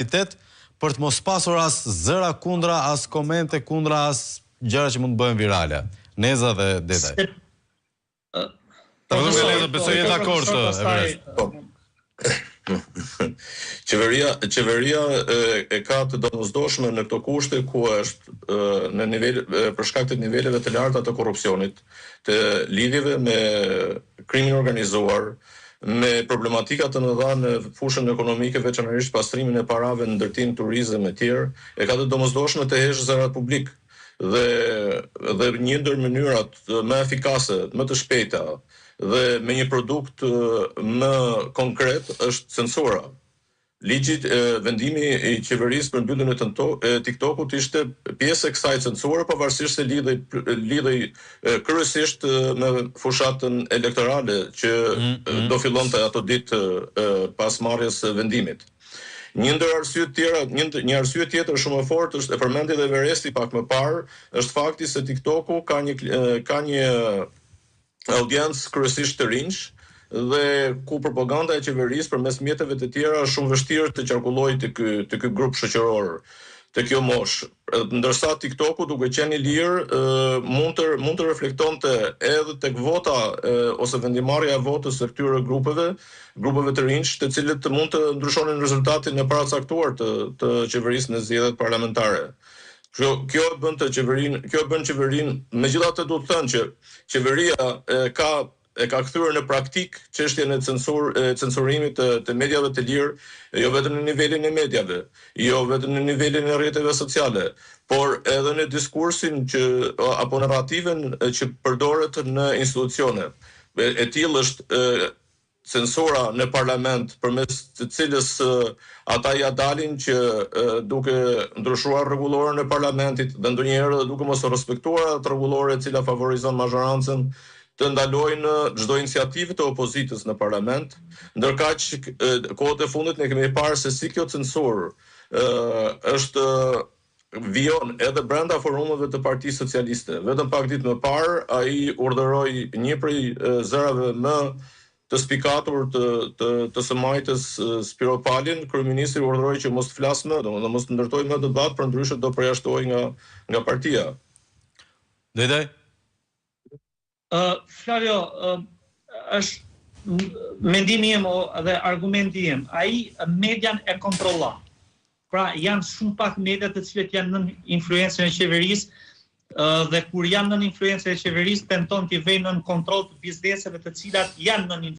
Komunitet për të mos pasur as zëra kundra, as komente kundra, as gjëra që mund të bëhen virale. Neza dhe Dedaj. Ta fillojmë nga Neza, besoj je dakord, Everest. Po. Qeveria qeveria e, e ka të domosdoshme në këto kushte ku është në nivel për shkak të niveleve të larta të korrupsionit, të lidhjeve me krimin e organizuar, me problematika të mëdha në fushën ekonomike, veçanërisht pastrimin e parave në ndërtim, turizëm e tjerë, e ka të domosdoshme të heshtë zërat publikë dhe dhe një ndër mënyrat më efikase, më të shpejta dhe me një produkt më konkret është censura. Ligji, vendimi i qeverisë për mbylljen e TikTok-ut ishte pjesë e kësaj censure, pavarësisht se lidhej lidhej kryesisht me fushatën elektorale që do fillonte ato ditë pas marrjes së vendimit. Një ndër arsyet tjera, një një arsye tjetër shumë e fortë është e përmendi edhe Everesti pak më parë, është fakti se TikTok-u ka një ka një audiencë kryesisht të rinjsh dhe ku propaganda e qeverisë përmes mjeteve të tjera është shumë vështirë të qarkullojë te ky te ky grup shoqëror, te kjo moshë. Ndërsa TikToku duke qenë i lirë mund të mund të reflektonte edhe tek vota ose vendimmarrja e votës së këtyre grupeve, grupeve të rinjsh, të cilët mund të ndryshonin rezultatin e paracaktuar të të qeverisë në zgjedhjet parlamentare. Kjo kjo e bën të qeverinë, kjo e bën qeverinë, megjithatë duhet thënë që qeveria e ka e ka kthyer në praktikë çështjen e censur e censurimit të të mediave të lirë, jo vetëm në nivelin e mediave, jo vetëm në nivelin e rrjeteve sociale, por edhe në diskursin që apo narrativën që përdoret në institucione. E, e tillë është censura në parlament përmes të cilës ata ia dalin që duke ndryshuar rregulloren e parlamentit dhe ndonjëherë edhe duke mos respektuar atë rregullore e cila favorizon mazhorancën të ndalojnë çdo iniciativë të opozitës në parlament, ndërkaq kohët e fundit ne kemi parë se si kjo censurë është vijon edhe brenda forumeve të Partisë Socialiste. Vetëm pak ditë më parë ai urdhëroi një prej zërave më të spikatur të të të së majtës Spiropalin, kryeministri urdhëroi që mos të flasë më, domethënë mos të ndërtojë më debat, përndryshe do përjashtohej nga nga partia. Dedaj? Uh, Flavio, uh, është mendimi im dhe argumenti im, ai median e kontrollon. Pra janë shumë pak media të cilët janë nën influencën e qeverisë dhe kur janë nën influencën e qeverisë tenton t'i vejë nën kontroll të bizneseve të cilat janë nën.